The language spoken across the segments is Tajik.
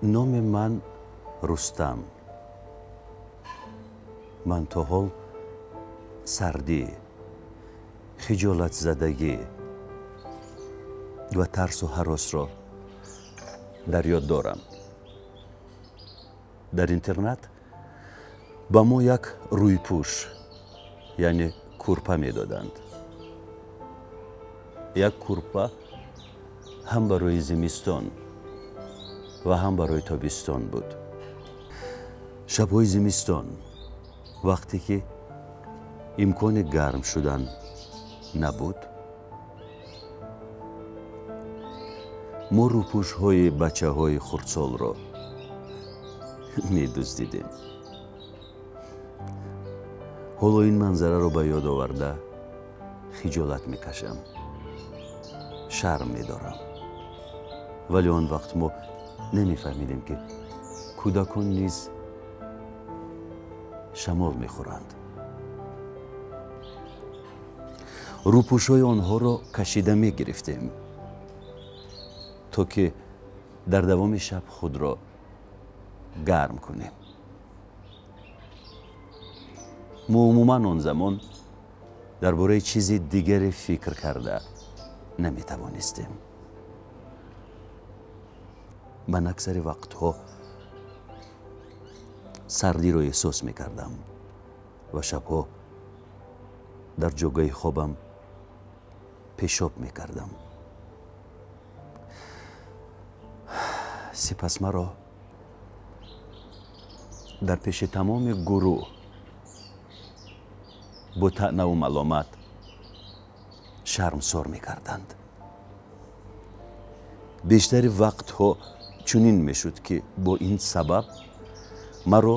Номи ман Рустам. Ман то ҳол сардӣ, хиҷолатзадагӣ ва тарсу ҳаросро дар ёд дорам. Дар интернат ба мо як рӯйпӯш, яъне курпа медоданд. Як курпа ҳам барои зимистон ва ҳам барои тобистон буд. Шабҳои зимистон вақте ки имкони гарм шудан набуд, мо рӯпӯшҳои бачаҳои хурдсолро медуздидем. Ҳоло ин манзараро ба ёд оварда хиҷолат мекашам, шарм медорам. Вале он вақт мо намефаҳмидем, ки кӯдакон низ шамол мехӯранд. Рӯпӯшҳои онҳоро кашида мегирифтем, то ки дар давоми шаб худро гарм кунем. Мо умуман он замон дар бораи чизи дигаре фикр карда наметавонистем. Ман аксари вақтҳо сардиро эҳсос мекардам ва шабҳо дар ҷогаи хобам пешоб мекардам. Сипас маро дар пеши тамоми гурӯҳ бо таънаву маломат шармсор мекарданд. Бештари вақтҳо чунин мешуд, ки бо ин сабаб маро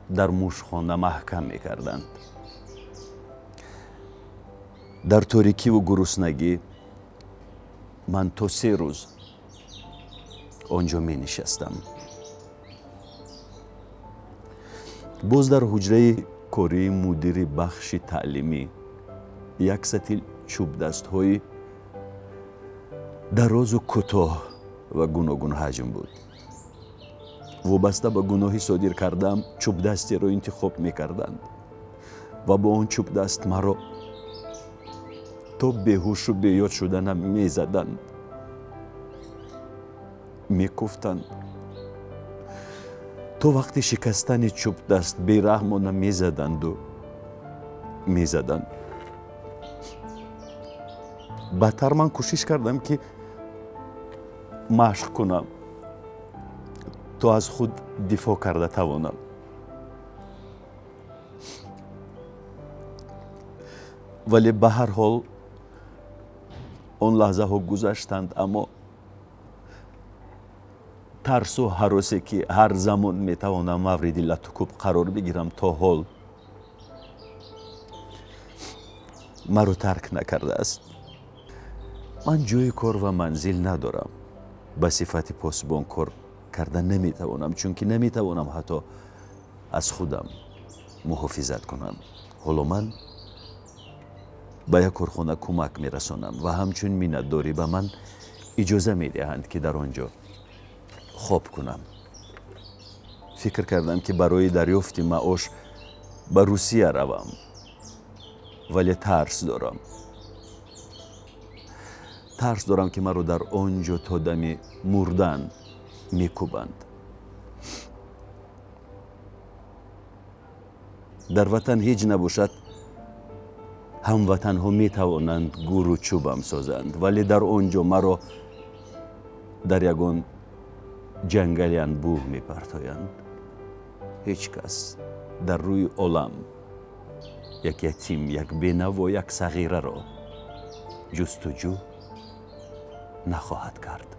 дар мушхона маҳкам мекарданд. Дар торикиву гуруснагӣ ман то 3 рӯз он ҷо менишастам. Боз дар ҳуҷраи кории мудири бахши таълимӣ як сатил чӯбдастҳои дарозу кӯтоҳ ва гуногунҳаҷм буд. Вобаста ба гуноҳи содир кардаам чӯбдастеро интихоб мекарданд ва бо он чӯбдаст маро то беҳушу беёд шуданам мезаданд, мекуфтанд. То вақти шикастани чӯбдаст бераҳмона мезаданду мезаданд. Баъдтар ман кӯшиш кардам, ки машқ кунам, то аз худ дифоъ карда тавонам. Вале ба ҳар ҳол он лаҳзаҳо гузаштанд, аммо тарсу ҳаросе, ки ҳар замон метавонам мавриди латукӯб қарор бигирам, то ҳол маро тарк накардааст. Ман ҷои кор ва манзил надорам. Ба сифати посбон кор карда наметавонам, чунки наметавонам ҳатто аз худам муҳофизат кунам. Ҳоло ман ба як корхона кӯмак мерасонам ва ҳамчун миннатдорӣ ба ман иҷоза медиҳанд, ки дар он ҷо хоб кунам. Фикр кардам, ки барои дарёфти маош ба Русия равам, вале тарс дорам. Тарс дорам, ки маро дар он ҷо то дами мурдан мекӯбанд. Дар ватан ҳеҷ набошад, ҳамватанҳо метавонанд гуру чӯбам созанд, вале дар он ҷо маро дар ягон ҷангали анбӯҳ мепартоянд. Ҳеҷ кас дар рӯи олам як ятим, як бенаво, як сағираро ҷустуҷӯ нахоҳад кард.